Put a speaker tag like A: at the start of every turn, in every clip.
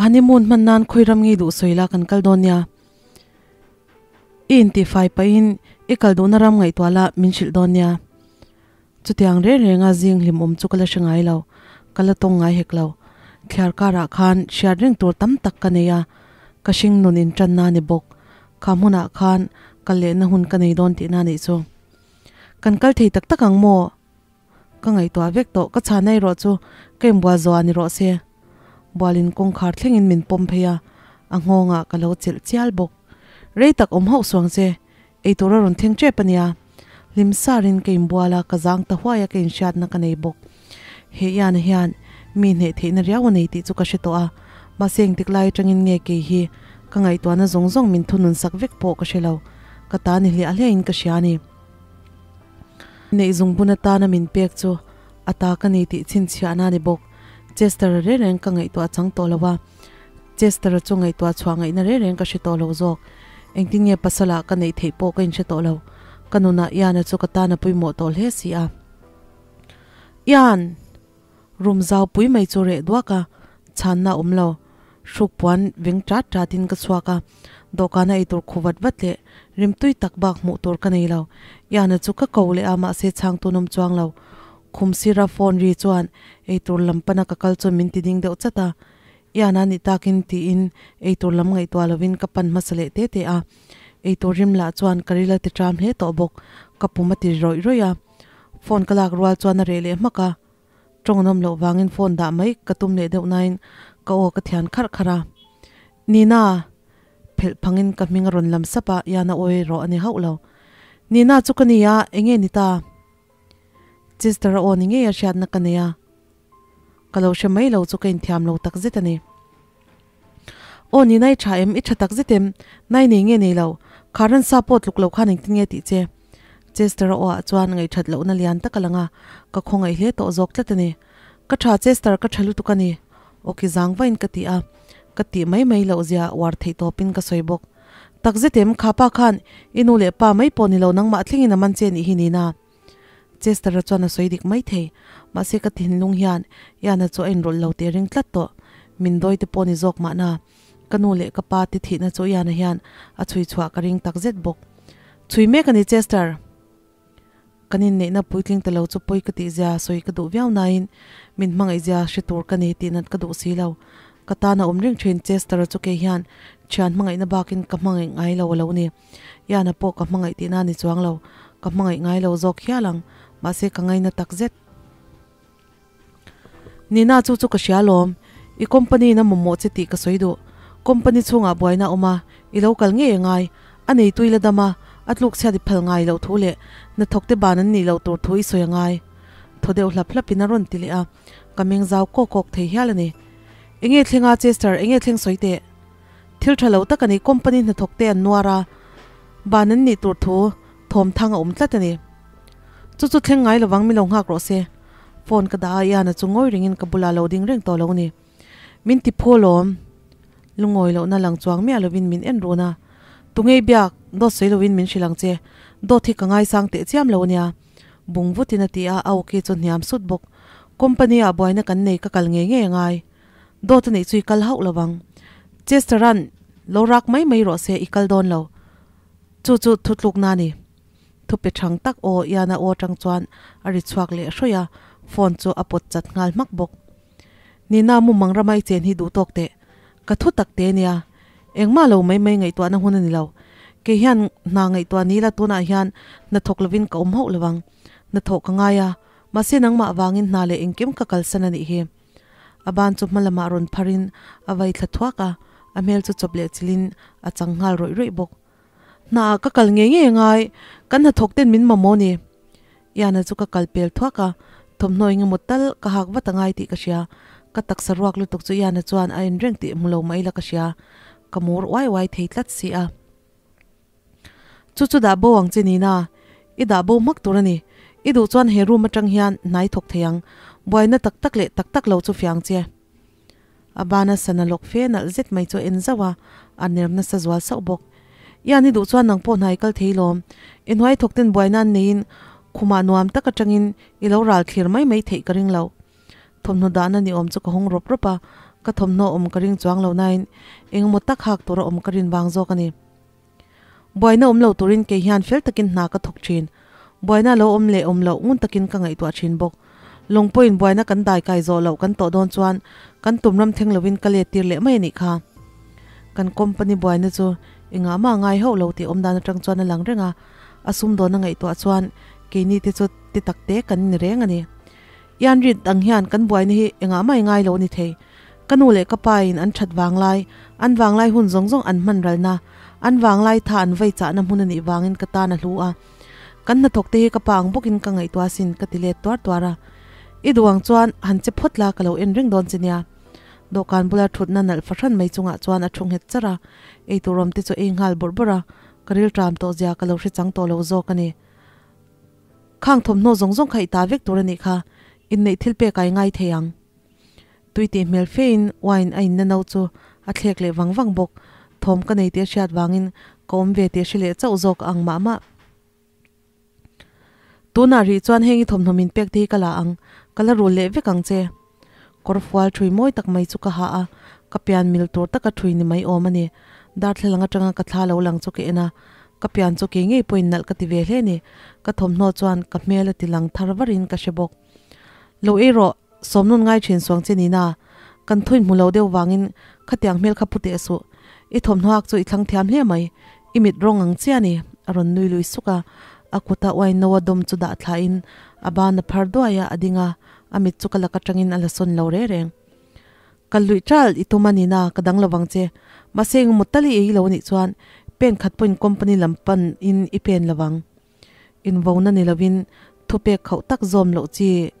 A: Honeymoon hman nan khawi ram ngei duh sawi la kan kal dawn nia. I intifai pahin i kal duhna ram ngaihtuah la min hrilh dawn nia. Chutiang reng renga zing hlim awm chu ka la hre ngai lo, ka la tawng ngai hek lo. Thliar karah khan hriat reng tur tam tak ka nei a, ka hring nun intanna a ni bawk. Kha hmunah khan kal lehna hun ka nei dawn tihna a nih chu. Kan kal thei tak tak ang maw? Ka ngaihtuah vek tawh, ka chhana erawh chu ka inbual zawh ah ni rawh se. Bualin kawngkhar thlengin min pawm phei a, a nghawngah ka lo chelh chial bawk. Rei tak awm hauh suang che, eitur a rawn thleng tep a nia. Hlim sarin ka inbual a, ka zang ta huai a ka inhriatna ka nei bawk. He Iana hian mi hneh theihna riau a nei tih chu ka hre tawh a, mahse engtik lai atangin nge kei hi ka ngaihtuahna zawng zawng min thunun sak vek pawh ka hre lo, ka ta ni hliah hliahin ka hria a ni. Neih zungbun atana min pek chu a ta ka ni tih chhinchhiahna a ni bawk. Chester-a reng reng ka ngaihtuah chang tawh lo a, Chester-a chu ngaihtuah chhuah ngaihna reng reng ka hre tawh lo zawk. Engtin nge pasala ka neih theih pawh ka inhre tawh lo. Ka nunah Ian-a chu ka tan a pawimawh tawh hle si a. Ian! Room zau pui mai chu reh duak a, chhanna a awm lo. Hruk puan veng tat tatin ka chhuak a, dawhkana eitur khu vat vat leh rimtui tak bak hmuh tur ka nei lo. Ian-a chu ka ko leh a mahse chhang tun awm chuang lo. Khum sira phone ri chuan eitur lam pana ka kal chuan min ti ding deuh chat a. Ian-a ni takin tiin eitur lam ngaihtuah lovin ka pan hmasa leh te te a. Eitur rim lah chuan ka ril a ti ṭam hle tawh bawk. Ka pum a ti rawih rawih a. Phone ka lak rual chuan a reh leh hmak a. Tawng nawm loh vangin phone dah mai ka tum leh deuh nain ka aw ka thian kharh kharh a. Nina! Phelh phangin ka hming a rawn lam sap a, Ian a awi rawh a ni hauh lo. Nina chu ka ni a, enge ni ta? Chester a aw ni ngei a hriatna ka nei a, ka lo hre mai lo chu ka inthiam lo tak zet a ni. Aw Nina i tha em? I tha tak zet em? Nai nei nge nei lo? Kha ransa pawh tluk lo khan engtin nge tih che? Chester a aw ah chuan ngaihthat lohna lian tak a lang a, ka khawngaih hle tawh zawk tlat a ni. Ka tha Chester, ka tha lutuk a ni. Awki zang vain ka ti a, ka tih mai mai loh zia uar theih tawpin ka sawi bawk. Tak zet em, kha pa khan i nu leh pa mai pawh ni lo nangmah thlengin a man che nih hi Nina. Chester-a chuan a sawi dik mai thei. Mahse ka thinlung hian Ian-a chu a inrawlh lo tih a ring tlat tawh. Min dawi te pawh ni zawk mahna. Ka nu leh ka pa te thihna chu Ian-a hian a chhui chhuah ka ring tak zet bawk. Chhui mek a ni Chester! Kan inneihna puitling ta lo chu pawi ka tih zia sawi ka duh viau nain min hmangaih zia hre tur ka ni tih nat ka duh si lo. Ka tan a awm reng thin Chester-a chu kei hian thian hmangaihna bakin ka hmangaih ngai lo a lo ni. Ian-a pawh ka hmangaih tihna a ni chuang lo, ka hmangaih ngai lo zawk hial ang, mahse ka ngaina tak zet. Nina chu chu ka hria alawm, i company in a mamawh che tih ka sawi duh. Company chhungah buaina a awm a, i lo kal ngei a ngai. A neitu i la dam a, a tluk chhiat i phal ngai loh thu leh hnathawk te ban an nih loh tur thu i sawi a ngai. Thaw deuh hlap hlapin a rawn ti leh a, ka meng zau kawk kawk thei hial a ni. Enge thleng a Chester, enge thleng sawi teh? Thil tha lo tak a ni, company hnathawk te an nuar a, ban an nih tur thu thawm thang a awm tlat a ni. Chu chu thleng ngai lovang min lo nghak rawh se. Phone ka dah a, Ian-a chu ngawi ringin ka bulah lo ding reng tawh lo ni. Min ti phu alawm. Lungawi lohna lang chuang miah lovin min en run a. Tungei biak, dawt sawi lovin min hrilh ang che. Dawt hi ka ngaisang teh chiam lo ania. Bung vutin a ti a, a awki chu hniam sut bawk. Company-ah buaina kan nei ka kal ngei ngei a ngai. Dawt a neih chu i kal hauh lovang. Chester-a'n lo rak mai mai rawh se, i kal dawn lo. Chu chu thutlukna a ni. Thupe thang tak aw Ian-a aw atang chuan a ri chhuak leh hrawih a, phone chu a pawt chat nghal hmak bawk. Nina mumang rama i chen hi duh tawk teh. Ka thu tak te nia. Engmah lo mai mai ngaihtuahna hun a ni lo. Kei hian hna ngaihtuah ni ila tunah hian hna thawk lovin ka awm hauh lovang. Hna thawh ka ngai a, mahse nangmah avangin hna leh engkim ka kalsan a nih hi. A ban chu hma lamah rawn pharin a vai thla thuak a, a hmel chu chawp leh chilhin a chang nghal rawih rawih bawk. Hnaah ka kal ngei ngei angai, kan hnathawk ten min mamawh ni. Iana chu ka kal pel thuak a, thawmhnaw engemaw tal ka hak vat angai tih ka hria. Ka taksa ruak lutuk chu Iana chuan a en reng tih hmu lo mai la ka hria. Ka mur uai uai thei tlat si a. Chu chu dah bo ang che Nina, i dah bo hmak tur a ni. I duh chuan he room atang hian hnai thawk thei ang, buaina tak tak leh tak tak lo chu fiang che. A bana sana lawk fe nalh zet mai chu a en zauh a, a ner nasa zual sauh bawk. Ian i duh chuan nang pawh hnai kal thei lawm. I hnuai thawk ten buaina an neiin khumah nuam tak atangin i lo ral thlir mai mai theih ka ring lo. Thawmhnaw dahna ni awm chu ka hawng rawp rawp a. Ka thawmhnaw awm ka ring chuang lo nain eng emaw tak hak tura awm ka rin vang zawk a ni. Buaina awm lo turin kei hian fel takin hna ka thawk thin. Buaina lo awm leh awm loh ngun takin ka ngaihtuah thin bawk. Lawng pawhin buaina kan dai kai zawh loh kan tawh dawn chuan kan tum ram thleng lovin ka let tir leh mai a nih kha. Kan company buaina chu engah mah ngai hauh lo tih awm dan atang chuan a lang reng a, a sumdawn a ngaihtuah chuan keini te chu ti tak te kan ni reng a ni. Ian rit ang hian kan buaina hi engah mah i ngai lo a ni thei. Ka nu leh ka pa in an that vanglai, an vanglai hun zawng zawng an hman ralna, an vanglai tha an vei chahna hmun a nih vangin ka tan a hlu a. Kan hnathawk te hi ka pa ang bawkin ka ngaihtuah asin ka ti let tuar tuar a. I duh ang chuan han che phawt la ka lo en reng dawn che nia. Dawhkan bula thutna nalh fahran mai chungah chuan a thu nghet char a, eitur awm te chu ei nghal bawrh bawrh a, ka rilṭam tawh zia ka lo hre chang tawh lo zawk a ni. Khang thawmhnaw zawng zawng kha i ta vek tur a nih kha, inneih thil pek a i ngai thei ang. Tui tih hmel fein wine a inna no chu a thlek leh vang vang bawk. Thawm ka nei tih a hriat vangin ka awm ve tih a hre leh chauh zawk ang mah mah. Tunah rih chuan heng i thawmhnaw min pek te hi ka la ang, ka la rul leh vek ang che. Kawr fual ṭhui mawi tak mai chu ka ha a, ka pian mil tur taka ṭhui ni mai awm a ni. Darthlalang aṭanga ka thla lo lang chu ka en a, ka pian chu kei ngei pawhin nalh ka ti ve hle ni. Ka thawmhnaw chuan ka hmel a ti lang thar varin ka hre bawk. Lo ei rawh, sawmnun ngai ṭhin suang che nina, kan thuin hmu lo deuh vangin khatiang hmel kha pu teh suh. I thawmhnaw ak chu i thlang thiam hle mai, i mit rawng ang chiah a ni, a rawn nui lui suk a. A kuta uain no a dawm chu dah thlain a ban a phar duai a, a ding a. A mit chu ka lak atangin a la sawn lo reng reng. Kal luih ṭal i tum a ni na, ka dang lovang che. Mahse engemaw tal i ei lo anih chuan pen khat pawhin company lam pan in i pen lovang. Invona ni lovin thupek khauh tak zawm loh chi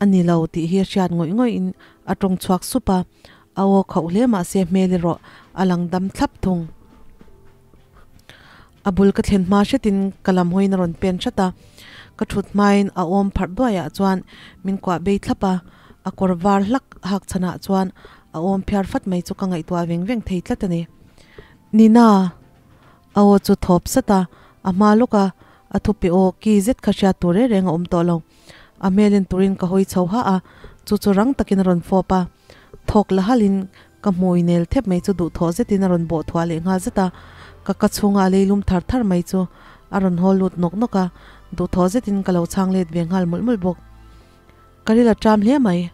A: a ni lo tih hi a hriat ngawih ngawih in a tawng chhuak sup a, a aw khauh hle mahse hmel erawh a lang dam thlap thung. A bul ka thlen hma hretin ka lam hawiin a rawn pen hrat a, ka thut hmain a awm pharh duaiah chuan min kuah bei thlap a, a kawr var hlak hak chhanah chuan a awm phiar fat mai chu ka ngaihtuah veng veng thei tlat a ni. Nina! A aw chu thawp sat a, a hma lawk a, a thupi aw ki zet kha hriat tur reng reng a awm tawh lo. A hmel en turin ka hawi chho hah a, chu chu rang takin a rawn fawp a. Thawk la halin ka hmui nel thep mai chu duhthawh zetin a rawn bawh thuah leh nghal zet a, ka ka chhunga a leilum thar thar mai chu a rawn hawl lut nawk nawk a, duhthawh zetin ka lo chhang let ve nghal mawlh mawlh bawk. Ka ril a ṭam hle mai.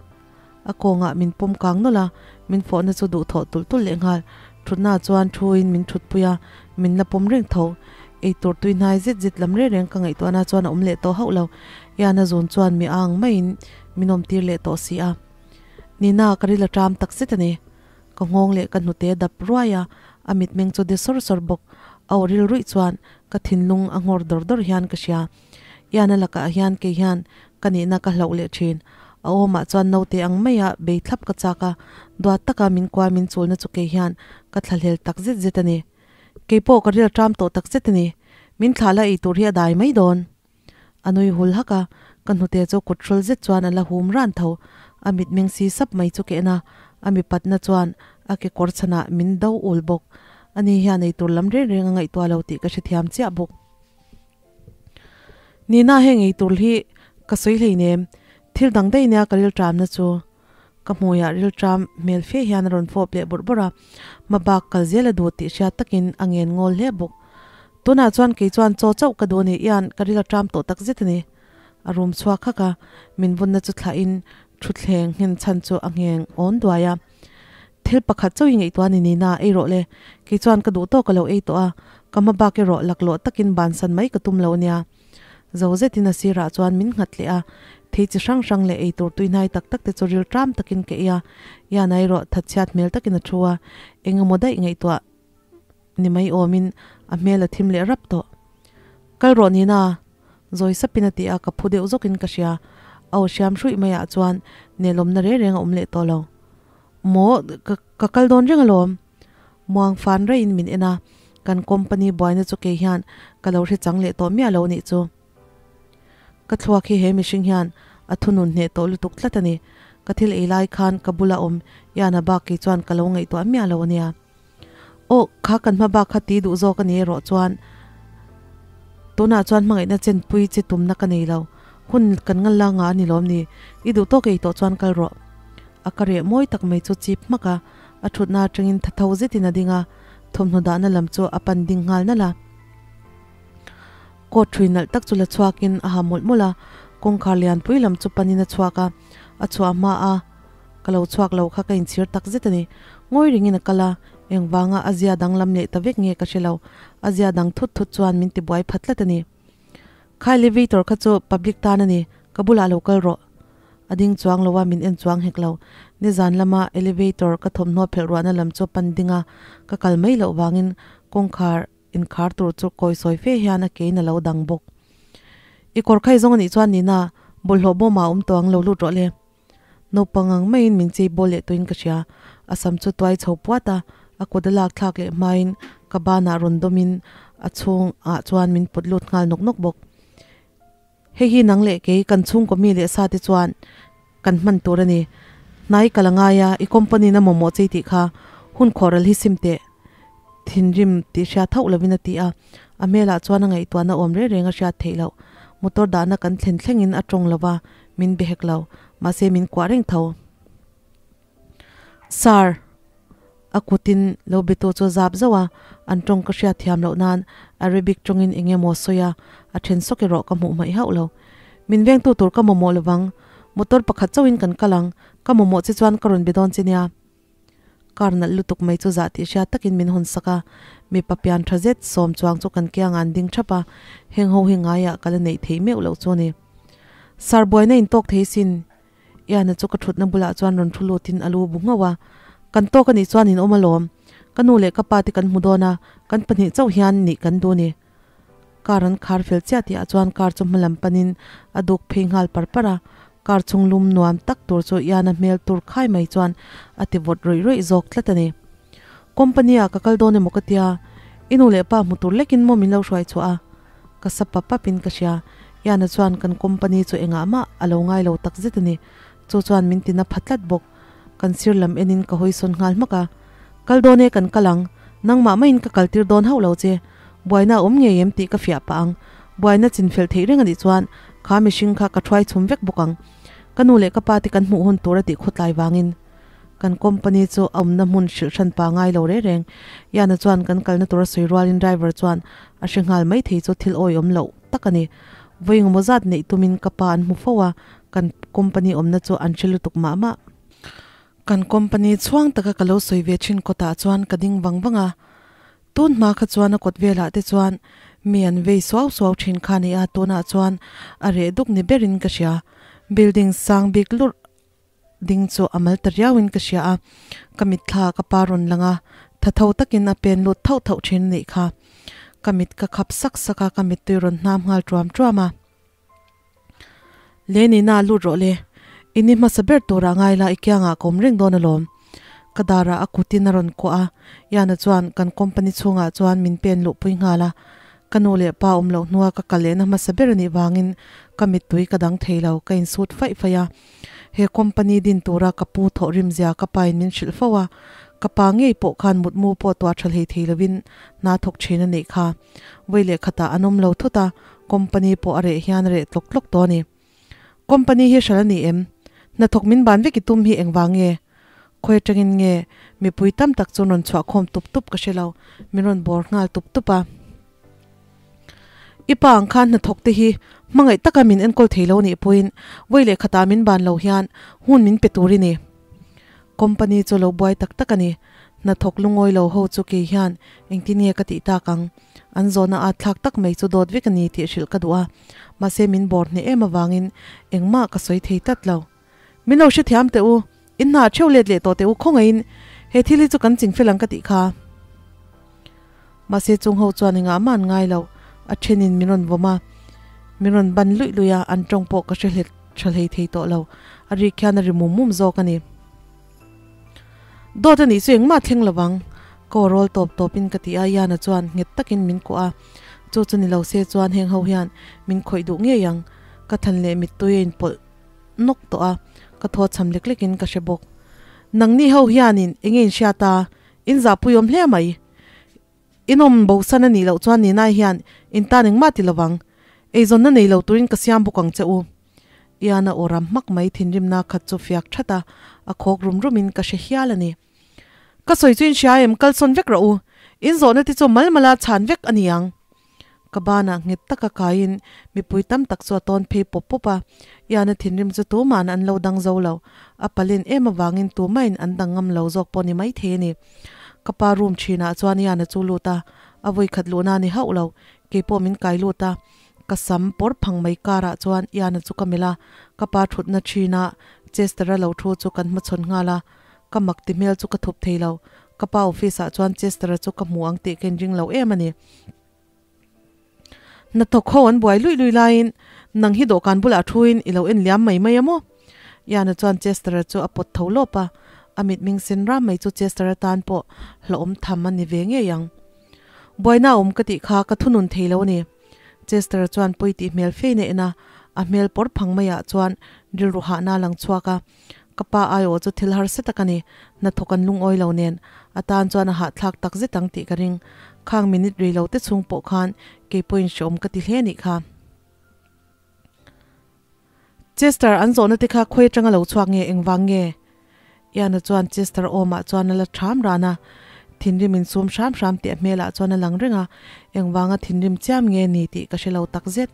A: A kawngah min pawm kang nawlh a, min fawhna chu duhthawh tulh tulh leh nghal. Thutnaah chuan thuin min thutpui a, min la pawm reng tho. Eitur tui hnai zet zet lam reng reng ka ngaihtuahna chuan a awm leh tawh hauh lo. Iana zun chuan mi ang maiin min awmtir leh tawh si a. Nina, ka ril a ṭam tak zet a ni. Ka nghawng leh ka hnute dap ruai a, a mitmeng chu de sawr sawr bawk. A aw ril ruih chuan ka thinlung a nghawr dawr dawr hian ka hria. Iana lakah hian kei hian ka nihna ka hlauh leh thin. A awmah chuan naute ang maia bei thlap ka chak a, duat taka min kuai min chulna chu kei hian ka thlahlel tak zet zet a ni. Kei pawh ka ril ṭam tawh tak zet a ni. Min thlah la ei tur hi a dai mai dawn. A nui hul hak a, ka hnute chu kut hrawl zet chuan a la hum ran tho. A mitmeng si sap mai chu ka en a, a mipatna chuan a kekawr chhanah min do ul bawk. Ani hian ei tur lam reng reng a ngaihtuah lo tih ka hrethiam chiah bawk. Nina heng ei tur hi ka sawi hleinem, thil dang daih nia ka rilṭamna chu. Ka hmuiah rilṭam hmel fe hian a rawn fawp leh bawrh bawrh a, hmabak kal zel a duh tih hriat takin a ngen ngawl hle bawk. Tunah chuan kei chuan chaw chauh ka duh a ni, ian ka ril a ṭam tawh tak zet a ni. A rum chhuak hak a, min vunna chu thlahin thutthleng nghen chhan chu a ngheng awn duai a. Thil pakhat chauh i ngaihtuah a ni Nina, ei rawh le. Kei chuan ka duh tawk a lo ei tawh a, ka hma bak erawh laklawh takin bansan mai ka tum lo ania. Zo zetin a sirah chuan min nghat leh a, thei chi hrang hrang leh eitur tuihnai tak tak te chu ril ṭam takin ka ei a, Iana erawh thatchhiat hmel takin a thu a, eng emaw daih ngaihtuah ni mai awmin a hmel a thim leh rap tawh. Kal rawh Nina! Zawi sapin a ti a, ka phu deuh zawkin ka hria. A aw hriam hruih maiah chuan nelawmna reng reng a awm leh tawh lo. Maw, ka ka kal dawn reng alawm. Muang fan raihin min en a, kan company buaina chu kei hian ka lo hre chang leh tawh miah lo nih chu. Ka thluak hi he mihring hian a thunun hneh tawh lutuk tlat a ni. Ka thil ei lai khan ka bula awm Iana bak kei chuan ka lo ngaihtuah miah lo a nia. Aw, kha kan hma bak kha ti duh zawk a ni erawh chuan tunah chuan hmangaihna chenpui chi tumna ka nei lo. Hun kan ngal la nga a ni lawm ni? I duh tawk ei tawh chuan kal rawh. A ka reh mawi tak mai chu chip hmak a, a thutna atangin tha tho zetin a ding a, thawmhnaw dahna lam chu a pan ding nghal nalh a. Coat ṭhui nalh tak chu la chhuakin a ha mawlh mawlh a, kawngkhar lianpui lam chu panin a chhuak a, a chhuah hma a ka lo chhuak lo kha ka inchhir tak zet a ni. Ngawi ringin a kal a, engvanga a zia danglam leh ta vek nge ka hre lo, a zia dang thut thut chuan min tibuai phat tlat a ni. Kha elevator kha chu public tan a ni, ka bulah lo kal rawh. A ding chuang lo a, min en chuang hek lo. Nizan lama elevator ka thawmhnaw phelh ruahna lam chu pan ding a, ka kal mai loh vangin kawngkhar Inkhar tur chu kawi sawi fe hian a kein a lo dang bawk. I kawr khai zawng a nih chuan Nina, bawlhhlawh bawmah a awm tawh ang lo lut rawh le. Naupang ang maiin min chei bawl leh tawhin ka hria. A sam chu tuai chho puat a, a kut a lak thlak leh hmain ka banah rawn dawmin a chhungah chuan min put lut nghal nawk nawk bawk. Hei hi nang leh kei kan chhungkaw mi leh sa te chuan kan hman tur a ni. Hnai ka la ngai a, i company na mamawh chei tih kha hun khawhral hi sim teh. Thinrim tih hriat hauh lovin a ti a, a hmelah chuan a ngaihtuahna awm reng reng a hriat theih loh. Motor dahna kan thlen thlengin a tawng lova, min be hek lo. Mahse min kuah reng tho. Sir! A kutin lo betu chu zap zauh a, an tawng ka hriat thiam loh nan Arabic tawngin eng emaw sawi a, a then sawk erawh ka hmuh hmaih hauh lo. Min vengtu tur ka mamawh lovang, motor pakhat chauhin kan kal ang, ka mamawh che chuan ka rawn be dawn che nia. Car nalh lutuk mai chu zah tih hriat takin min hawn sak a, mipa pian tha zet sawm chuang chu kan kiangah an ding thap a, heng ho hi ngaiah ka la neih theih meuh loh chu a ni. Sir buaina intawk thei sin, Iana chu ka thutna bulah chuan rawn thu lutin a lu bu nghauh a, Kan tawk anih chuan in awm alawm. Ka nu leh ka pa te kan hmu dawn a, kan pahnih chauh hian nih kan duh ni. Car an khar fel chiah tihah chuan car chu hmalam panin a duk phei nghal par par a, car chhung lum nuam tak tur chu Iana hmel tur khai mai chuan a ti vawt rawih rawih zawk tlat a ni. Company ah ka kal dawn emaw ka tia, i nu leh pa hmu tur lekin maw min lo hruai chhuah a? Ka sa pap pap in ka hria. Iana chuan kan company chu engah mah a lo ngai lo tak zet a ni. Chu chuan min tina pha tlat bawk. Kan sir lam enin ka hawi sawn nghal hmak a. Kal dawn e kan kal ang. Nangmah maiin ka kal tir dawn hauh lo che. Buaina a awm ngei em tih ka fiah pah ang. Buaina chin fel theih reng a nih chuan kha mihring kha ka thuai chhum vek bawk ang. Ka nu leh ka pa te kan hmuh hun tur a tih khawtlai vangin. Kan company chu a awmna hmun hrilh hran pa ngai lo reng reng. Iana chuan kan kalna tura sawi rualin driver chuan a hre nghal mai thei chu thil awihawm loh tak a ni. Vawi engemaw zat neih tumin ka pa an hmu fo a, kan company awmna chu an hre lutuk mah mah. Kan company chhuang taka ka lo sawi ve thin kawtah chuan ka ding vang vang a. Tun hma kha chuan a kawt velah te chuan mi an vei suau suau thin kha a ni a, tunah chuan a reh duk ni berin ka hria. Building sang bik lurh Ding chu a mal ta riauin ka hria a, ka mitthla ka pa rawn lang a, tha tho takin a pen lut thauh thauh thin a nih kha. Ka mit ka khap sak sak a, ka mittui rawn hnam nghal tuam tuam a. Le Nina, lut rawh le. I ni hmasa ber turah ngai la, i kiangah ka awm reng dawn alawm. Ka darah a kutin a rawn kuah a, Iana chuan kan company chhungah chuan min pen luhpui nghal a. Ka nu leh pa awm loh hnua ka kal lehna hmasa ber a nih vangin ka mittui ka dang thei lo, ka insut faih faih a. He company din tura ka pu thawh rim zia ka pain min hrilh fo a, ka pa ngei pawh khan mutmu pawh tuah tha hlei thei lovin hna thawk thin a nih kha. Vawi leh khatah an awm lo thut a, company pawh a reh hian a reh tlawk tlawk tawh a ni. Company hi hral a ni em? Hnathawk min ban vek i tum hi engvang nge? Khawi atangin nge mipui tam tak chu rawn chhuah khawm tup tup ka hre lo, min rawn bawr nghal tup tup a. I pa ang khan hnathawk te hi hmangaih taka min enkawl thei lo nih pawhin vawi leh khatah min ban lo hian hun min pe tur i ni. Company chu lo buai tak tak a ni. Hnathawk lungawi lo ho chu kei hian engtin nge ka tih tak ang? An zawhna at thlak tak mai chu dawt vek a ni tih hrilh ka duh a, mahse min bawr hneh em avangin engmah ka sawi thei tlat lo. Min lo hrethiam teh u, in hna theuh let leh tawh teh u khawngaihin he thil hi chu kan ching fel ang ka tih kha. Mahse chung ho chuan engah mah an ngai lo, a thenin min rawn vawm a, min rawn ban luih luih a, an tawng pawh ka hre hlet tha hlei thei tawh lo, a rik hian a ri mum mum zawk a ni. Dawt a nih chu engmah thleng lo vang, ka aw rawl tawp tawpin ka ti a, Iana chuan nghet takin min kuah a, chu chu ni lo se chuan heng ho hian min khawih duh ngei ang, ka than leh mittui a inpawlh nawk tawh a, ka thaw cham lek lekin ka hre bawk. Nangni ho hianin enge in hriat a, in zahpui awm hle mai. In awm bosan a nih loh chuan Ninai hian in tan engmah ti lovang. Eizawnna nei lo turin ka siam bawk ang che u. Ian-a aw ram hmak mai thinrimna khat chu fiak that a, a khawk rum rumin ka hre hial a ni. Ka sawi chu in hria em, kal sawn vek rawh u. In zawhna te chu mal mala chhan vek a ni ang. Ka banah nghet taka kaiin mipui tam tak chu a tawn phei pawp pawp a, Ian-a thinrim chu tuma'n an lo dang zo lo. A palen em avangin tumain an dang ngam lo zawk pawh ni maithei a ni. Ka pa room thinah chuan Ian-a chu lut a, a vawikhat luhna a ni hauh lo. Keipawh min kai lut a, ka sam pawr phang mai karah chuan Ian-a chu ka melh a, ka pa thutna thinah Chester-a lo thu chu kan hmachhawn nghal a, ka mak ti hmel chu ka thup thei lo. Ka pa office-ah chuan Chester-a chu ka hmu ang tih ka inring lo em a ni. Hnathawk ho an buai luih luih laiin nang hi dawhkan bulah thuin i lo en liam mai mai a maw? Ian-a chuan Chester-a chu a pawt tho lawp a, a mitming sen ram mai chu Chester-a tan pawh hlauhawm tham a ni ve ngei ang. Buaina a awm ka tih kha ka thunun thei lo a ni. Chester-a chuan pawi tih hmel fein a en a, a hmel pawr phang maiah chuan rilru hahna a lang chhuak a. Ka pa aiawh chu thil harsa tak a ni, hnathawk an lungawi lo nen, a tan chuan a hahthlak tak zet ang tih ka ring. Khang minute rei lo te chhung pawh khan kei pawhin hreawm ka ti hle nih kha. Chester an zawhna te kha khawi atanga lo chhuak nge engvang nge? Ian-a chuan Chester awmah chuan a la ṭham ran a, thinrim insum hram hram tih a hmelah chuan a lang reng a, engvanga thinrim chiam nge ni tih ka hre lo takzet.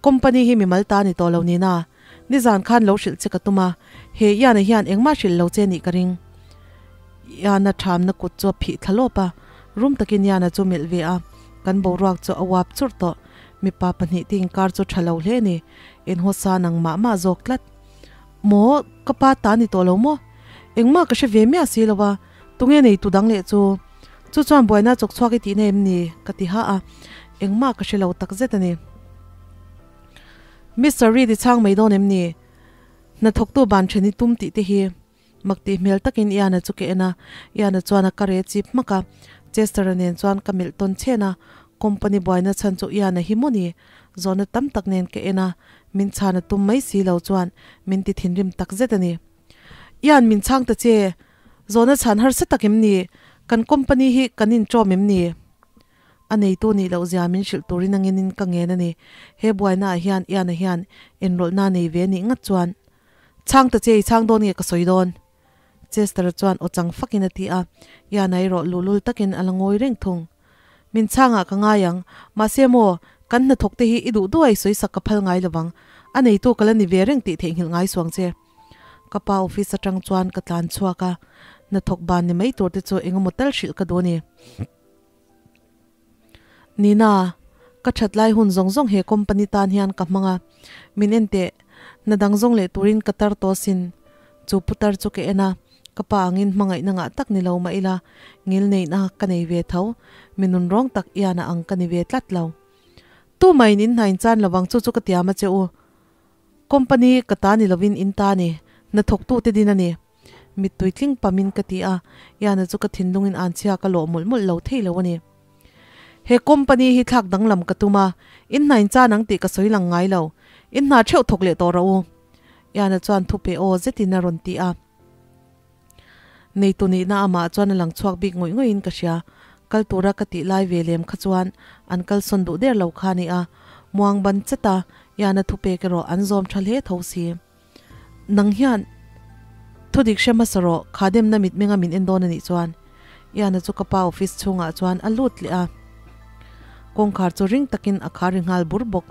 A: Company hi mimal ta ni tawh lo nina, nizan khan lo hrilh che ka tum a, he Ian-a hian engmah hrilh lo che nih ka ring. Ian-a ṭhamna kut chu a phih thla lawp a, rum takin Ian-a chu melh ve a, kan boruak chu a uap churh tawh. Mipa pahnih te inkar chu ṭha lo hle a ni, inhawsa nang mah mah zawk tlat. Maw, ka pa ta ni tawh lo maw? Engmah ka hre ve miah si lo a, tunge nei tu dang leh chu? Chu chuan buaina chawk chhuak i tihna em ni? Ka ti ha a, engmah ka hre lo tak zet a ni. Mister Reid i chhang mai dawn em ni? Hnathawktu ban then i tum tih te hi. Mak tih hmel takin Ian-a chu ka en a, Ian-a chuan a ka re chip hmak a, Chester-a nen chuan ka melh tawn chhen a, company buaina chhan chu Ian-a hi maw ni? Zawhna tam tak nen ka en a, min chhan a tum mai si lo chuan min ti thinrim tak zet a ni. Ian min chhang ta che, zawhna chhan harsa tak em ni? Kan company hi kan inṭawm em ni? A neitu nih loh zia min hrilh turin angin ka ngen a ni. He buaina ah hian Ian-a hian enrawlhna nei ve nih ngat chuan Chhang ta che i chhang dawn nge ka sawi dawn? Chester chuan aw chang fakin a ti a, Ian-a erawh luhlul takin a la ngawi reng thung. Min chhangah ka ngai ang, mahse maw, kan hnathawk te hi i duh duh a i sawi sak ka phal ngai lovang, a neitu ka la ni ve reng tih theihnghilh ngai suang che. Ka pa office atang chuan ka tlan chhuak a, hnathawk ban ni mai tur te chu eng emaw tal hrilh ka duh a ni. Nina, ka that lai hun zawng zawng he company tan hian ka hmang a, min en teh, hna dang zawng leh turin ka tar tawh asin. Chu putar chu ka en a, ka pa angin hmangaihna ngah tak ni lo mah ila, ngil neihna ka nei ve tho, mi nun rawng tak iana ang ka ni ve tlat lo. Tumah in in hna in chan lovang chu chu ka tiam a che u. Company ka ta ni lovin in ta ni, hnathawktute din a ni. Mittui tling pamin ka ti a, Iana chu ka thinlungin anchhia ka lawh mawlh mawlh lo thei lo a ni. He company hi thlak danglam ka tum a, in hna in chan ang tih ka sawi lang ngai lo. In hna theuh thawk leh tawh rawh u. Iana chuan thupe aw zetin a rawn ti a. Neitu nihna amah chuan a lang chhuak bik ngawih ngawih in ka hria. Kal tura ka tih lai ve lem kha chuan an kalsawn duh der lo kha a ni a. Muang ban chet a, Iana thupek erawh an zawm tha hle tho si. Nang hian thudik hre hmasa rawh, kha demna mitmenga min en dawn a nih chuan. Iana chu ka pa office chhungah chuan a lut leh a. Kawngkhar chu ring takin a khar ri nghal bur bawk.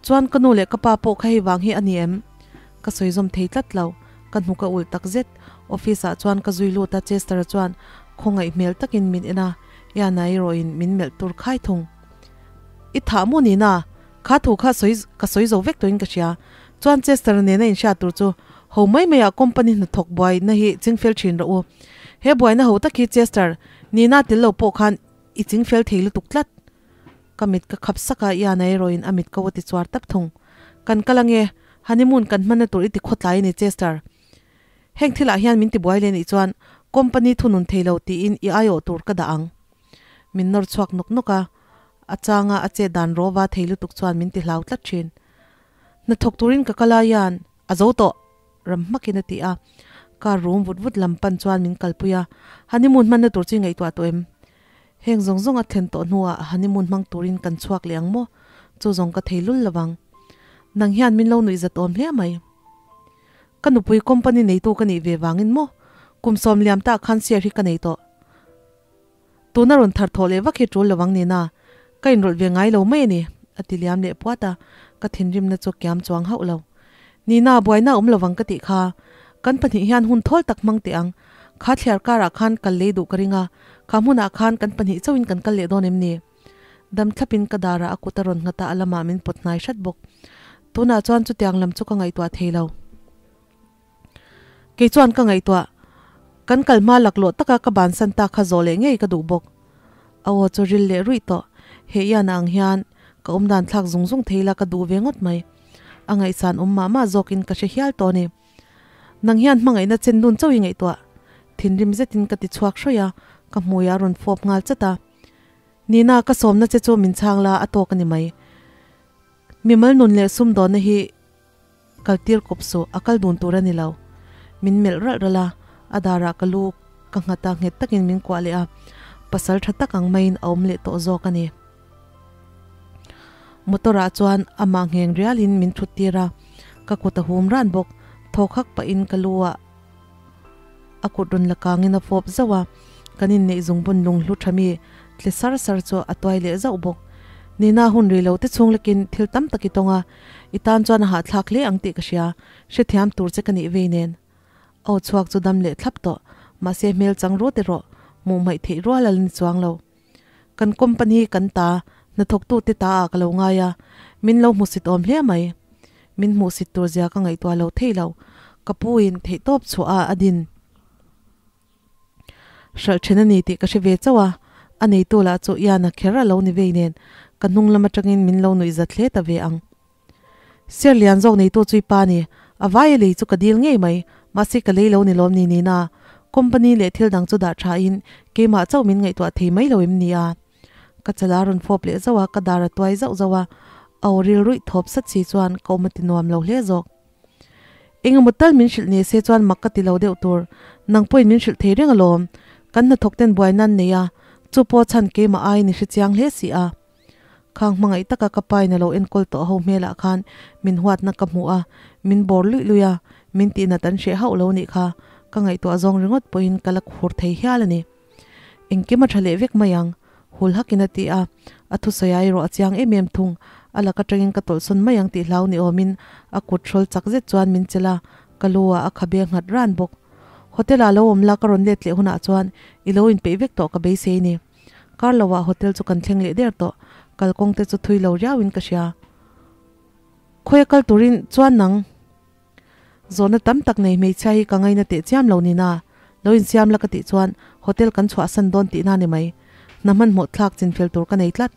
A: Chuan ka nu leh ka pa pawh kha hei vang hi a ni em? Ka sawi zawm thei tlat lo. Ka hnuk a ulh tak zet. Office ah chuan ka zui lut a, Chester-a chuan khawngaih hmel takin min en a, Iana erawhin min melh tur khai thung. I thah maw nina? Kha thu kha sawi ka sawi zo vek tawhin ka hria. Chuan Chester nena inhriat tur chu ho mai maiah company hnathawk buaina hi chingfel thin rawh u. He buaina ho tak hi Chester, Nina tel lo pawh khan i chingfel thei lutuk tlat. Ka mit ka khap sak a, Ian-a erawhin a mit ko a ti chuar tap thung. Kan kal ange, honeymoon kan hmanna tur i ti khawtlai a ni Chester. Heng thilah hian min ti buai leh nih chuan company thunun thei lo tiin i aiawh tur ka dah ang. Min nawr chhuak nawk nawk a, a changa a chet dan rawva thei lutuk chuan min ti hlau tlat thin. Hnathawk turin ka kal a hian a zo tawh! Ram hmakin a ti a, car rum vut vut lam pan chuan min kalpui a, honeymoon hmanna tur chu i ngaihtuah tawh em? Heng zawng zawng a thlen tawh hnuah honeymoon hmang turin kan chhuak leh ang maw? Chu zawng ka thei lul lovang. Nang hian min lo nuihzat awm hle mai. Ka nupui company neitu ka nih ve vangin maw kum sawm liam tah khan share hi ka nei tawh. Tuna rawn thar thawh leh vak hi tul lovang nina ka inrawlh ve ngai lo mai a ni, a ti liam leh puat a, ka thinrimna chu kiam chuang hauh lo. Nina, buaina a awm lovang ka tih kha. Kan pahnih hian hun thawl tak hmang teh ang. Kha thliar karah khan kal lei duh ka ring a, kha hmunah khan kan pahnih chauhin kan kal leh dawn em ni? Dam thlapin ka darah a kut a rawn nghat a, a lamah min pawt hnai hrat bawk. Tunah chuan chutiang lam chu ka ngaihtuah thei lo. Kei chuan ka ngaihtuah, kan kal hma laklawh taka ka bansan ta kha zawh leh ngei ka duh bawk. A aw chu ril leh ruih tawh, he ian ang hian ka awmdan thlak zung zung thei la ka duh ve ngawt mai. A ngaihsan awm mah mah zawkin ka hre hial tawh a ni. Nang hian hmangaihna chen dun chauh i ngaihtuah. Thinrim zetin ka ti chhuak hrawih a, ka hmui a rawn fawp nghal chat a. Nina, ka sawmna che chu min chhang la a tawk a ni mai. Mimal nun leh sumdawnna hi Kaltir kawp suh, a kal dun tur a ni lo. Min melh ralh ralh a, a darah ka lu ka nghat a, nghet takin min kuah leh a, pasal tha tak ang maiin a awm leh tawh zawk a ni. Motor ah chuan amah ngheng rialin min thut tir a, ka kut a hum ran bawk, thawk hak pahin ka lu ah a kut rawn la kangin a fawp zauh a, kan inneih zungbun lunghlu tha mi tle sar sar chu a tuai leh zauh bawk. Nina hun rih lo te chhung lekin thil tam tak i tawng a, i tan chuan a hahthlak hle ang tih ka hria, hrethiam tur che ka nih vei nen. Aw chhuak chu dam leh thlap tawh, mahse hmel chang rut erawh hmuh hmaih theih rual a la ni chuang lo. Kan company kan ta, hnathawktute ta ah ka lo ngai a, min lo hmusit awm hle mai. Min hmuhsit tur zia ka ngaihtuah lo thei lo. Ka pu in theihtawp chhuah a a din hralh then a ni tih ka hre ve chauh a, a neitu lah chu Ian-a kher a lo ni vei nen ka hnung lam atangin min lo nuihzat hle ta ve ang. Sir lian zawk neitu chu i pa ni, a vai a lei chu ka dil ngei mai, mahse ka lei lo ni lawm ni nina, company leh thil dang chu dah tha in keimah chauh min ngaihtuah thei mai lo em ni a? Ka chala rawn fawp leh zauh a, ka dar a tuai zauh zauh a, a aw ril ruih thawp sat si chuan ka awm a ti nuam lo hle zawk. Engemaw tal min hrilh ni se chuan mak ka ti lo deuh tur, nang pawhin min hrilh thei reng alawm, kan hnathawk ten buai nan nei a, chu pawh chhan keimah aiin i hre chiang hle si a. Khang hmangaih taka ka pain a lo enkawl tawh ho hmelah khan min huatna ka hmu a, min bawr luih luih a, min tihnat an hreh hauh lo nih kha, ka ngaihtuah zawng ringawt pawhin ka la khur thei hial a ni. Engkim a tha leh vek mai ang, hul hakin a ti a, a thusawi a erawh a chiang em em thung, a lak atangin ka tawlhsawn mai ang tih hlau ni awmin a kut hrawl chak zet chuan min chelh a, ka lu ah a khabe nghat ran bawk. Hotel ah lo awm la ka rawn let leh hunah chuan i lo inpeih vek tawh ka beisei ni. Kar lo ah hotel chu kan thleng leh der tawh, kalkawng te chu thui lo riau in ka hria. Khawi a kal turin chuan nang? Zawhna tam tak nei hmeichhia hi ka ngaina teh chiam lo nina, lo insiam la ka tih chuan hotel kan chhuahsan dawn tihna ni mai. Hna hmanhmawh thlak chinfel tur ka nei tlat.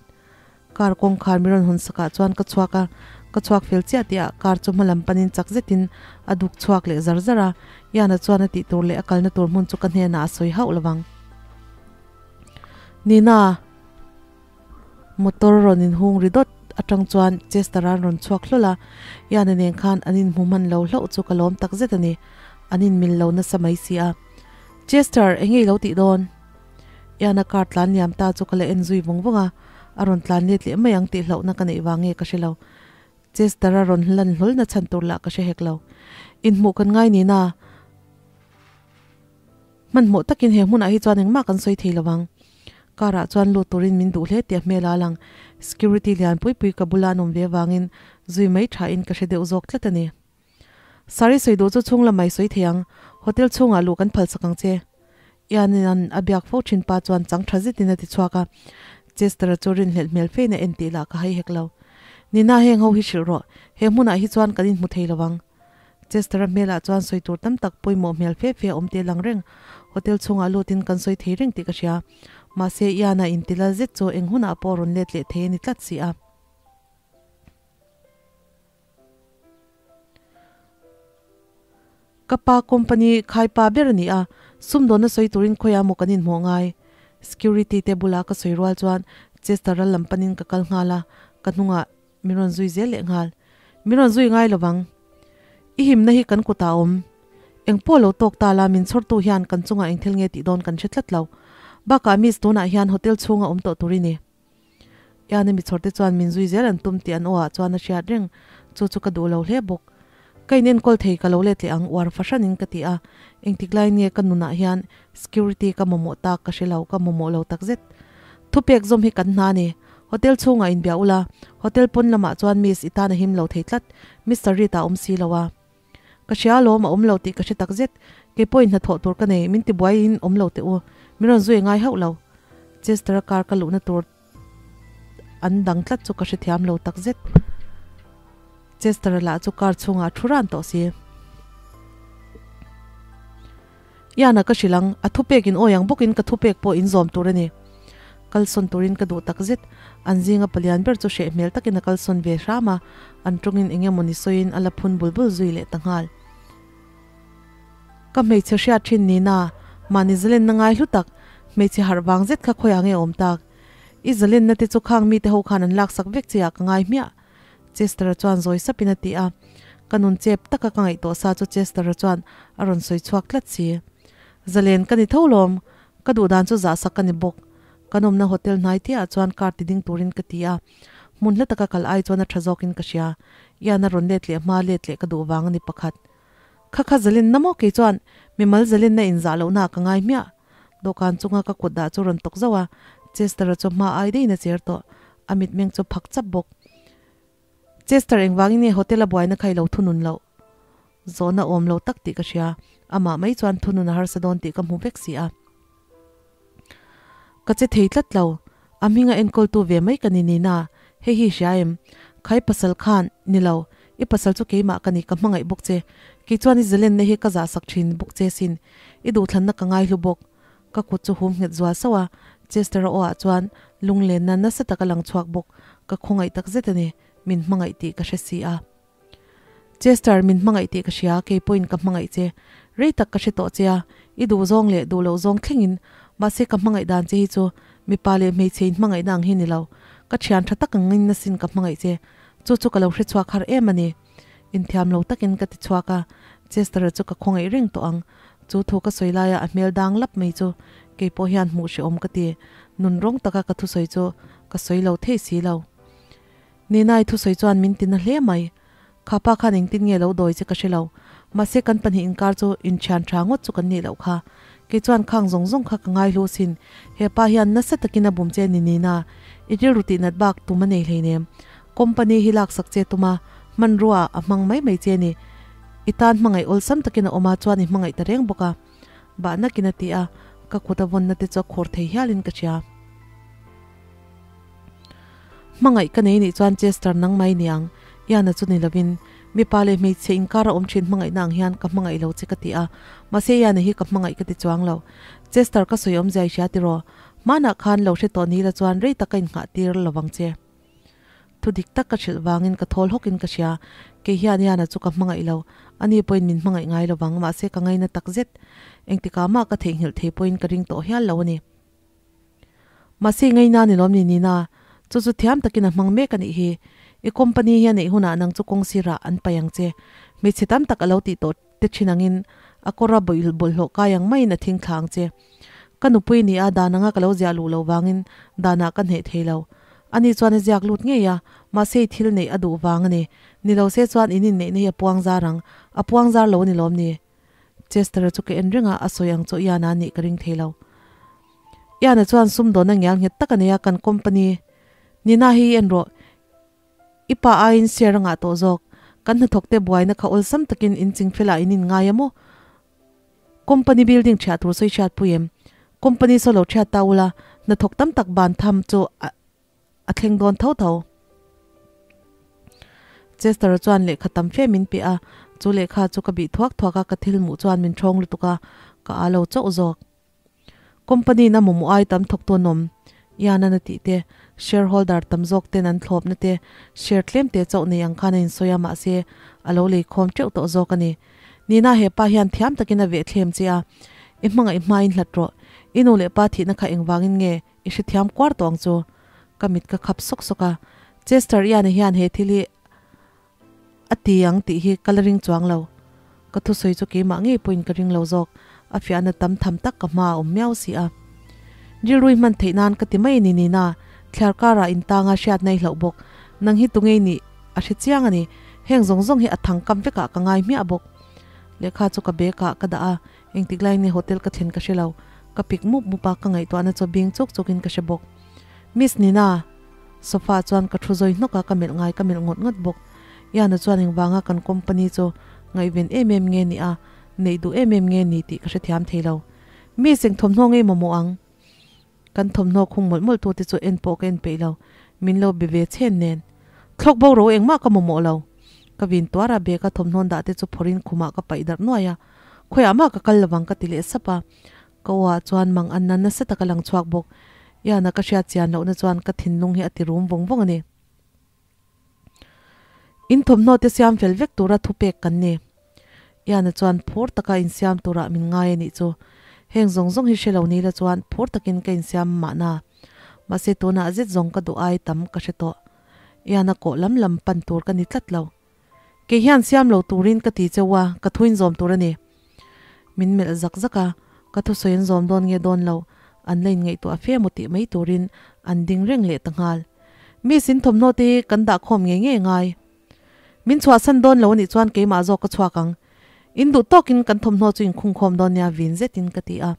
A: Car kawngkhar mi rawn hawn sakah chuan ka chhuak a, ka chhuak fel chiah tihah car chu hmalam panin chak zetin a duk chhuak leh zar zar a, Iana chuan a tih tur leh a kalna tur hmun chu ka hnenah a sawi hauh lovang. Nina. Motor rawn inhung ri dawt atang chuan Chester an rawn chhuak hlawl a, Iana nen khan an inhmu hman lo hlauh chu ka lawm tak zet a ni. An inmil lo nasa mai si a. Chester, eng nge i lo tih dawn? Iana car tlan liam ta chu ka la en zui vawng vawng a, a rawn tlan let leh mai ang tih hlauhna ka neih vang nge ka hre lo. Chester a rawn lan hlawl na chhan tur lah ka hre hek lo. Inhmuh kan ngai nina. Hmanhmawh takin he hmunah hi chuan engmah kan sawi thei lo ang. Car ah chuan lut turin min duh hle tih a hmel a lang. Security lian pui pui ka bula an awm ve avangin zui mai tha in ka hre deuh zawk tlat a ni. Sari sawi duh chu chhung lamah i sawi thei ang, hotel chhungah luh kan phalsak ang che. Ian-in a biak fo thin pa chuan chang tha zetin a ti chhuak a. Chester-a chu rinhlelh hmel fein a en tih lah ka hai hek lo. Nina heng ho hi hrilh rawh, he hmunah hi chuan kan inhmu thei lo ang. Chester-a hmelah chuan sawi tur tam tak pawimawh hmel fe fe a awm teh lang reng. Hotel chhungah lutin kan sawi thei reng tih ka hria. Mahse, Ian-a intilal zet chu eng hunah pawh rawn let leh thei a ni tlat si a. Ka pa company khai pa ber a ni a, sumdawnna sawi turin khawiah maw kan inhmuh ngai? Security te bulah ka sawi rual chuan Chester-a lam panin ka kal nghal a, ka hnungah Min rawn zui zel leh nghal. Min rawn zui ngai lovang. I himna hi kan kutah a awm. Eng pawh lo tawk ta la min chhawrtu hian kan chungah eng thil nge tih dawn kan hre tlat lo. Bakah Miss tunah hian hotel chhunga awm tawh tur i ni. Ian-a mi chhawrte chuan min zui zel an tum tih an aw ah chuan a hriat reng. Chu chu ka duh lo hle bawk. Ka in enkawl thei ka lo let leh ang uar fahranin ka ti a, engtik lai nge ka nunah hian security ka mamawh tak ka hre lo, ka mamawh lo takzet. Thupek zawm hi kan hna a ni. Hotel chhungah inbia ula, hotel pawn lamah chuan Miss i tan a him lo thei tlat, Mister Reed a awm si lo a. Ka hria alawm a awm lo tih ka hre takzet, kei pawhin hnathawh tur ka nei, min tibuaiin awm lo teh u, min rawn zui ngai hauh lo. Chester-a car ka luhna tur an dang tlat chu ka hrethiam lo takzet. Chester-a lah chu car chhungah a thu ran tawh si. Ian-a ka hrilh ang, a thupek in awi ang bawkin ka thupek pawh in zawm tur a ni. Kalsawn turin ka duh takzet. An zinga palian ber chu hreh hmel takin a kalsawn ve hram a, an tawngin eng emawni sawiin a la phun bul bul zui leh ta nghal. Ka hmeichhe hriat thin nina, mahni zalenna ngai hlu tak, hmeichhe harh vang zet kha khawiah nge awm tak? I zalenna te chu khang mite ho khan an laksak vek che ah ka ngai hmiah. Chester-a chuan zawi sapin a ti a. Ka nun chep taka ka ngaihtuah sa chu Chester-a chuan a rawn sawi chhuak tlat si. Zalen ka ni tho lawm, ka duh dan chu zahsak ka ni bawk. Kan awmna hotel hnai tiah chuan car ti ding turin ka ti a. Hmun hla taka kal ai chuan a tha zawkin ka hria. Ian a rawn let leh hma let leh ka duh vang a ni pakhat. Kha kha zalenna maw kei chuan mimal zalenna inzah lohna ah ka ngai hmiah. Dawhkan chunga ka kut dah chu rawn tawk zauh a, Chester-a chu hma ai deihin a cher tawh. A mitmeng chu phak chap bawk. Chester engvangin nge hotel a buaina kha i lo thunun loh? Zawhna awm lo tak tih ka hria. Amah mai chuan thunun a harsa dawn tih ka hmu vek si a. Ka che thei tlat lo. A hminga enkawltu ve mai ka ni nina, hei hi hria em? Khai pasal khan, ni lo, i pasal chu keimah ka ni, ka hmangaih bawk che. Kei chuan i zalenna hi ka zahsak thin bawk che sin. I duhthlanna ka ngaihlu bawk. Ka kut chu hum nghet zual sauh a, Chester-a aw ah chuan lunglenna nasa tak a lang chhuak bawk. Ka khawngaih tak zet a ni, min hmangaih tih ka hre si a. Chester, min hmangaih tih ka hria, kei pawhin ka hmangaih che. Rei tak ka hre tawh che a, i duh zawng leh duh loh zawng thlengin, mahse ka hmangaih dan che hi chu mipa leh hmeichhe in hmangaihna ang hi ni lo. Ka thian tha tak angin asin ka hmangaih che. Chu chu ka lo hre chhuak har em a ni. Inthiam lo takin ka ti chhuak a, Chester-a chu ka khawngaih reng tawh ang. Chu thu ka sawi laia a hmel dang lap mai chu kei pawh hian hmuh hrehawm ka ti. Nunrawng taka ka thusawi chu ka sawi lo thei si lo. Ninai thusawi chuan min ti na hle mai. Kha pa khan engtin nge lo dawi che ka hre lo. Mahse kan pahnih inkar chu inthian tha ngawt chu kan nih loh kha. Kei chuan khang zawng zawng kha ka ngaihlu sin. He pa hian nasa takin a bum che ni Nina. I rilru tih nat bak tum a nei hleinem. Company hi laksak che tum a, hmanrua ah a hmang mai mai che ni. I tan hmangaih awlsam takin a awm a chuan i hmangaih ta reng bawk a. Bah nakin a ti a, ka kut a vawnna te chu a khur thei hialin ka hria. Hmangaih ka nei nih chuan Chester nang mai niang, Ian-a chu ni lovin, mipa leh hmeichhe inkar a awm thin hmangaihna ang hian ka hmangaih lo che ka ti a, mahse Ian-a hi ka hmangaih ka ti chuang lo. Chester ka sawi awmzia i hria tiraw? Hmanah khan lo hre tawh ni la chuan rei tak ka innghah tir lovang che. Thu dik tak ka hrilh vangin ka thawl hawkin ka hria, kei hian Ian-a chu ka hmangaih lo, ani pawhin min hmangaih ngai lovang, mahse ka ngaina takzet. Engtikah mah ka theihnghilh thei pawhin ka ring tawh hial lo a ni. Mahse ngaina ni lawm ni Nina, chu chu thiam takin a hmang mek a nih hi. I company hi a neih hunah nang chu kawng sirah an paih ang che. Hmeichhe tam tak a lo tih tawh te thin angin a kawra bawlhhlawh kai ang maiin a thing thla ang che. Ka nupui ni a dan anga ka lo ziah luh loh vangin danah ka hneh thei lo. Ani chuan a ziak lut ngei a, mahse i thil neih a duh vang a ni. Ni lo se chuan in inneihna hi a puang zar ang. A puang zar lo a ni lawm ni. Chester-a chu ka en reng a, a sawi ang chu Ian-a nih ka ring thei lo. Ian-a chuan sumdawn a ngial nghet tak a nei a, kan company Nina hi i en rawh, i pa aiin share a ngah tawh zawk, kan hnathawkte buaina kha awlsam takin in chingfelah in inngai a maw? Company building ṭhiah tur sawi hriat pui em? Company saw lo ṭhiat ta ula, hnathawk tam tak ban tham chu a A thleng dawn tho tho. Chester-a chuan lehkha tam fe min pe a, chu lehkha chu ka bih thuak thuak a, ka thil hmuh chuan min ṭhawng lutuk a, ka â lo chauh zawk. Company-in a mamawh ai tam thawktu an awm, Ian-an a tih te, shareholder tam zawk ten an thlawpna te, share tlem te chauh nei ang khan a insawi a, mahse, a lo lei khawm teuh tawh zawk a ni. Nina he pa hian thiam takin a vehthlem che a, I hmangaih hmain hlat rawh. I nu leh pa thihna kha engvangin nge I hrethiam kuar tawh ang chu. Ka mit ka khap sawk sawk a. Chester Ian-a hian he thil hi a ti ang tih hi ka la ring chuang lo. Ka thusawi chu keimah ngei pawhin ka ring lo zawk. A fiahna tam tham tak ka hma a awm miau si a. Rilrui hman theih nan ka ti mai a ni Nina. Thliar karah intanga hriatna i hlauh bawk. Nang hi tungei nih a hre chiang a ni. Heng zawng zawng hi a thang kam vekah ka ngai hmiah bawk. Lehkha chu ka bag ah ka dah a, engtik laiin nge hotel ka thlen ka hre lo. Ka pik mup mup a, ka ngaihtuahna chu bing chuk chukin ka hre bawk. Miss Nina! Sofa ah chuan ka thu zawi hnawk a, ka melh ngai ka melh ngawt ngawt bawk. Iana chuan engvanga kan company chu ngaihven em em nge ni a, neih duh em em nge ni tih ka hrethiam thei lo. Miss eng thawmhnaw ngei mamawh ang? Kan thawmhnaw khung mawlh mawlh tute chu en pawh ka en peih lo, min lo be ve chhen nen. Thlawk bo ro engmah ka mamawh lo. Ka vin tuar a, bag a thawmhnaw dah te chu phawrh in khumah ka paih darh nuai a, khawiah mah ka kal lovang ka ti leh sap a. Ka aw ah chuan mang an na nasa tak a lang chhuak bawk. Iana ka hriat chian lohna chuan ka thinlung hi a ti rum vawng vawng a ni. In thawmhnaw te siam fel vek tura thupek kan ni. Iana chuan phur taka insiam turah min ngai a nih chu. Heng zawng zawng hi hre lo ni la chuan phur takin ka insiam mahna. Mahse tunah zet zawng ka duh ai tam ka hre tawh. Iana kawh lam lam pan tur ka ni tlat lo. Kei hian siam lo turin ka ti cheu a, ka thuin zawm tur a ni. Min melh zak zak a, ka thusawi an zawm dawn nge dawn lo, an la inngaihtuah fe maw tih mai turin an ding reng leh ta nghal. Miss in thawmhnaw te hi kan dah khawm ngei ngei ngai. Min chhuahsan dawn lo anih chuan keimah zawk ka chhuak ang. In duh tawkin kan thawmhnaw chu inkhung khawm dawn nia vin zetin ka ti a,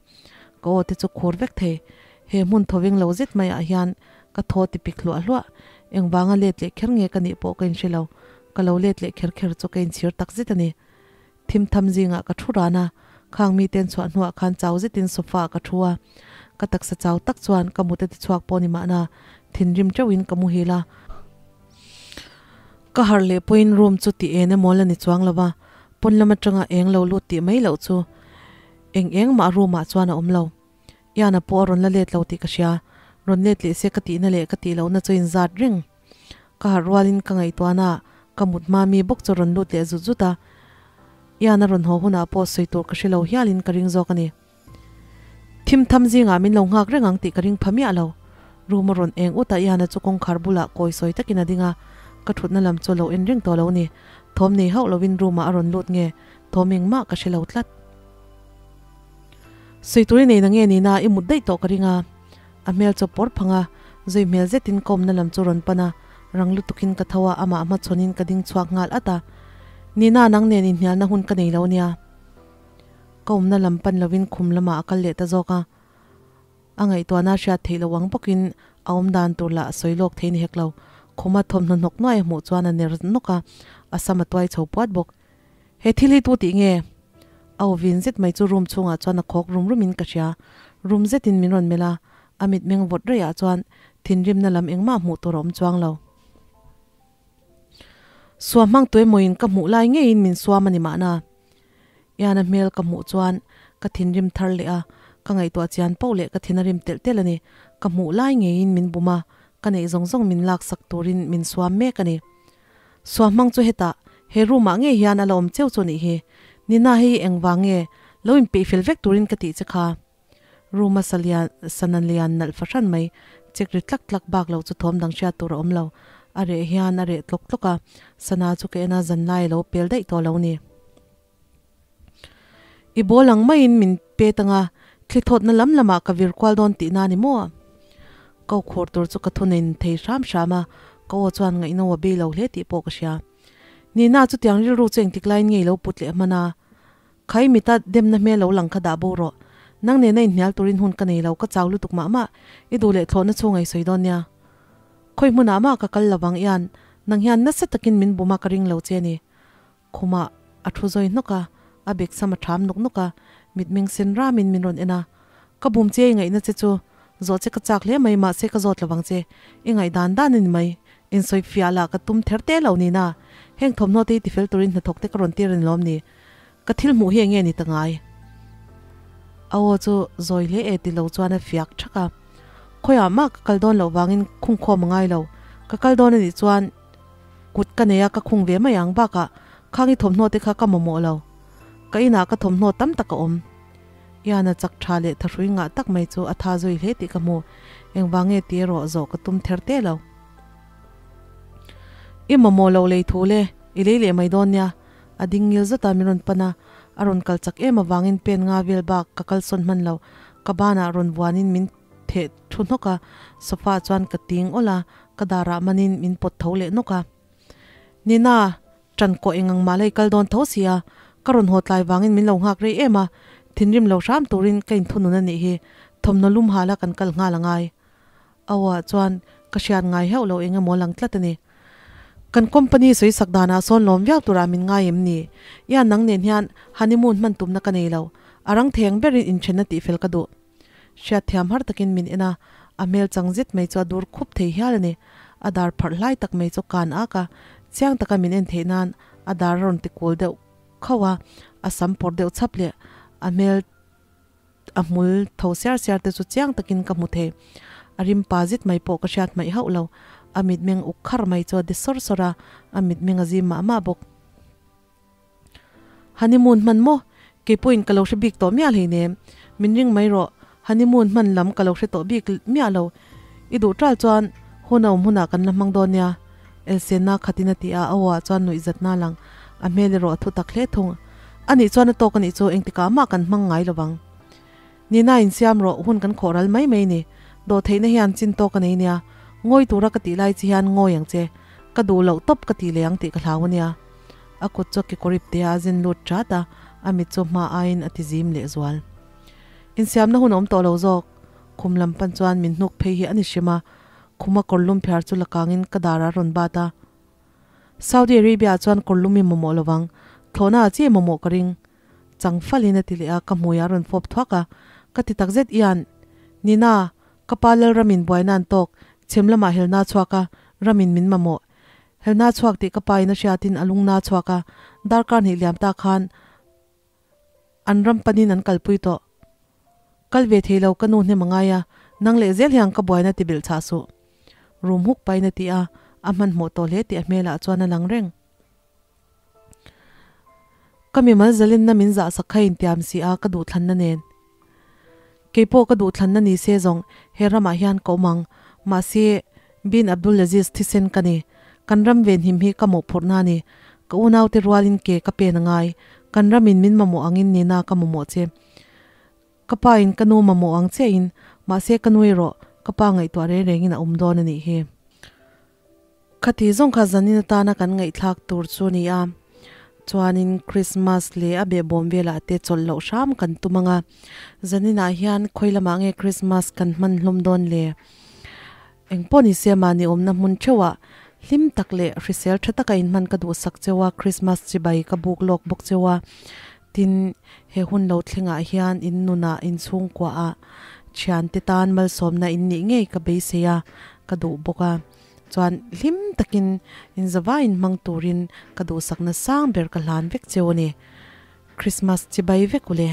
A: ka aw te chu khur vek thei. He hmun thawveng lo zet maiah hian ka thaw ti pik hluah hluah. Engvanga let leh kher nge ka nih pawh ka inhre lo. Ka lo let leh kher kher chu ka inchhir tak zet a ni. Thim tham zingah ka thu ran a, khang miten chhuah hnuah khan chau zetin sofa ah ka thu a. Ka taksa chau tak chuan ka mut a ti chhuak pawh ni mahna thinrim teuhin ka muhil a. Ka harh leh pawhin room chu ti en emaw la ni chuang lo va, pawn lam atanga eng lo lut tih mai loh chu eng eng mah room ah chuan a awm lo. Iana pawh a rawn la let lo tih ka hria, rawn let leh se ka tihna leh ka tih lohna chu inzat reng. Ka harh rualin ka ngaihtuahna ah ka mut hma mi bawk chu rawn lut leh zut zut a, Iana rawn haw hunah pawh sawi tur ka hre lo hialin ka ring zawk a ni. Thim tham zingah min lo nghak reng ang tih ka ring pha miah lo. Room a rawn eng ut a, Iana chu kawngkhar bulah kawi sawi takin a ding a, ka thutna lam chu a lo en reng tawh lo ni. Thawm nei hauh lovin room ah a rawn lut nge, thawm engmah ka hre lo tlat. Sawi tur i nei na nge nina i mut daih tawh ka ring a. A hmel chu a pawr phang a, zui hmel zetin ka awmna lam chu rawn pan a, rang lutukin ka tho a, amah hmachhawnin ka ding chhuak nghal at a. Nina nang nen inhnialna hun ka nei lo nia. Ka awmna lam pan lovin khum lamah a kal leh ta zawk a, a ngaihtuahna hriat theih loh ang bawkin a awm dan tur lah sawi lawk thei ni hek lo. Khuma thawmhnaw hnawk nuai a hmuh chuan a ner nawk a, a sam a tuai chho puat bawk. He thil hi tu tih nge? A aw vin zet mai chu room chhungah chuan a khawk rum rumin ka hria. Rum zetin min rawn melh a, a mitmeng vawt raihah chuan thinrimna lam engmah hmuh tur a awm chuang lo. Suam hmang tuemawiin ka hmuh lai ngeiin min suam a ni mahna. Iana hmel ka hmuh chuan ka thinrim thar leh a, ka ngaihtuah chian poh leh ka thin a rim telh telh a ni. Ka hmuh lai ngeiin min bum a, ka neih zawng zawng min laksak turin min suam mek a ni. Suam hmang chu hetah, he room ah ngei hian a la awm cheu chu a nih hi. Nina hei hi engvang nge lo inpeih fel vek turin ka tih che kha. Room a salian sana lian nalh fahran mai, chek ri tlak tlak bak lo chu thawm dang hriat tur a awm lo. A reh hian a reh tlawk tlawk a, sana chu ka en a zan lai a lo pel daih tawh lo ni. I bawl ang maiin min pet anga, thli thawtna lam lamah ka vir kual dawn tihna a ni maw? Ka aw khur tur chu ka thunein thei hram hram a, ka aw chuan ngaihno a bei lo hle tih pawh ka hria. Nina chutiang rilru chu engtik laiin nge i lo put leh hman a? Khai mita demna hmel lo lang kha dah bo rawh. Nang nena inhnial turin hun ka nei lo, ka chau lutuk mah mah. I duh leh thlawhna chhung ei sawi dawn nia. Khawi hmunah mah ka kal lovang ian, nang hian nasa takin min bum a ka ring lo che a ni. Khumah a thu zawi hnawk a, a bek sam a ṭham nawk nawk a, mitmeng sen ramin min rawn en a. Ka bum che i ngaihna che chu zawh che ka chak hle mai mahse ka zawt lovang che, i ngaih dan dan a ni mai. Insawi fiah lah ka tum ther te lo nina, heng thawmhnaw te hi tifel turin hnathawk te ka rawn tir a ni lawm ni? Ka thil hmuh hi enge ni ta ngai? A aw chu zawi hle e ti lo chuan a fiak thak a. Khawiah mah ka kal dawn loh vangin khungkhawm a ngai lo. Ka kal dawn a nih chuan kut ka nei a, ka khung ve mai ang. Bakah khang i thawmhnaw te kha ka mamawh lo. Ka inah ka thawmhnaw tam tak a awm. Iana chak tha leh thahrui ngah tak mai chu a tha zui hle tih ka hmu. Engvang nge tih erawh zawh ka tum ther te lo. I mamawh loh lei thu le, i lei leh mai dawn nia. A ding ngil zat a, min rawn pan a, a rawn kal chak em avangin pen nga vel bak ka kalsawn hman lo. Ka banah rawn vuanin min theh thu hnawk a, sofa ah chuan ka ting awlh a, ka darah manin min pawt tho leh nawk a. Nina! Ṭan kawh engang mah la i kal dawn tho sia, ka rawn haw tlai vangin min lo nghak rei em a, thinrim lo hram turin ka inthunun a nih hi, thawmhnaw lum hala kan kal nghal a ngai. A aw-ah chuan ka hriat ngai heuh lo eng emaw lang tlat a ni. Kan company sawi sak danah sawn lawm viau turah min ngai em ni? Ia nang nen hian honeymoon hman tumna ka nei lo, a rang theng berin inthenna tihfel ka duh. Hriatthiam har takin min en a, a hmel chang zet mai chu a dur khup thei hial a ni. A dar pharh hlai tak mai chu kan ak a, chiang taka min en theih nan a dar a rawn ti kul deuh khauh a, a sam pawr deuh chhap leh a hmel a hmul tho siar siar te chu chiang takin ka hmu thei. A rim pa zet mai pawh ka hriat hmaih hauh lo. A mitmeng uk khar mai chu a de sawr sawr a, a mitmeng a zim mah mah bawk. Honeymoon hman maw? Kei pawhin ka lo hre bik tawh miah hleinem. Min ring mai rawh, honeymoon hman lam ka lo hre tawh bik miah lo. I duh ṭal chuan hun a awm hunah kan la hmang dawn nia. Elsenna khatin a ti a, a aw-ah chuan nuihzatna a lang. A hmel erawh a thu tak hle thung. Anih chuan a tawk anih chu engtikah mah kan hmang ngai lovang. Nina insiam rawh, hun kan khawh ral mai mai ni. Dawhtheihna hian chin tawk a nei nia. Ngawi tura ka tih lai chi hian ngawi ang che. Ka duh loh tawp ka ti leh ang tih ka hlau ania. A kut chu a kekawr ip te a zin lut chat a, a mit chu hma aiin a ti zim leh zual. Insiamna hun a awm tawh lo zawk. Khum lam pan chuan min hnuk phei hi a ni hrim a, khuma kawrlum phiar chu la kangin ka dar a rawn bat a. Saudi Arabia ah chuan kawrlum i mamawh lovang, thlawhna ah chiah i mamawh ka ring. Chang falin a ti leh a, ka hmui a rawn fawp thuak a. Ka ti takzet ian, Nina, ka pa Lalramin buaina an tawk, chhem lamah helna a chhuak a, ramin min mamawh. Helna chhuak tih ka pa in a hriatin a lungna a chhuak a, darkar hnih liam ta khan an ram panin an kalpui tawh. Kal ve thei lo ka nu hnem a ngai a, nang leh zel hian ka buaina ti belh chah suh. Rum huk pain a ti a, a hmanhmawh tawh hle tih a hmelah chuan a lang reng. Ka mimal zalenna min zah sak kha intiam si a ka duhthlanna nen. Keipawh ka duhthlanna ni se zawng he ramah hian ka awm ang. Mahse, Bin Abdulaziz thisen ka ni. Kan ram venhim hi ka mawhphurhna a ni. Ka unaute rualin ke ka pen a ngai. Kan ramin min mamawh angin nina ka mamawh che. Ka pa in ka nu mamawh ang chiahin, mahse ka nui rawh, ka pa ngaihtuah reng rengin a awm dawn a nih hi. Khati zawng kha zanin atana kan ngaihthlak tur chu a ni a, chuanin Christmas leh a behbawm velah te chawlh loh hram kan tum ang a, zaninah hian khawi lamah nge Christmas kan hman hlawm dawn le? Engpawh ni se mahni awmna hmun theuhah hlim tak leh hrisel tha taka inhman ka duhsak cheu a, Christmas chibai ka buk lawk bawk cheu a, Tin, he hun lo thlengah hian in nunah in chhungkuaah thiante tan malsawmna in nih ngei ka beisei a, ka duh bawk a. Chuan hlim takin in zavaiin hmang turin ka duhsakna sang ber ka hlan vek cheu a ni. Christmas chibai vek ule.